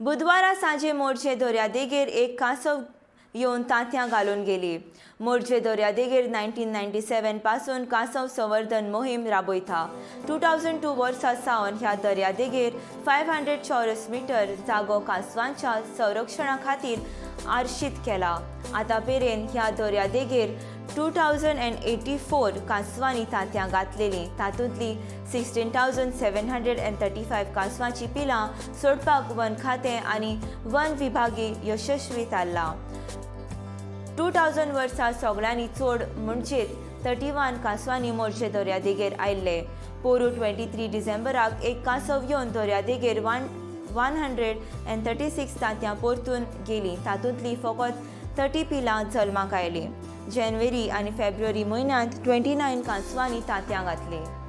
बुधवारा सांजे मोरजे दर्यादेगेर एक कांसव येवन तांतयां घालून गेली. मोरजे दर्यादेगेर 1997 पासून कांसव संवर्धन मोहीम राबयता. 2002 वर्सा सावन ह्या दर्यादेगेर 500 चौरस मिटर जागो कांसवांच्या संरक्षणा खातीर आरक्षीत केला. आतां मेरेन ह्या दर्यादेगेर 2084 कांसवांनी तांतयां घातलेलीं. तातूंतलीं 16,735 कांसवांची पिलां सोडपाक वन खातें आनी वन विभागी यशस्वी थारला. 2000 वर्सा सगळ्यांनी चड म्हणजेच 31 कांसवांनी मोरजे दर्यादेगेर आयिल्ले. पोरू 23 डिसेंबराक एक कांसव येवन दर्यादेगेर 136 तांतयां परतून गेलीं. तातूंतलीं फकत 30 पिलां जल्माक आयलीं. जानेवारी आनी फेब्रुवारी म्हयन्यांत 29 कांसवांनी तांतयां घातलीं.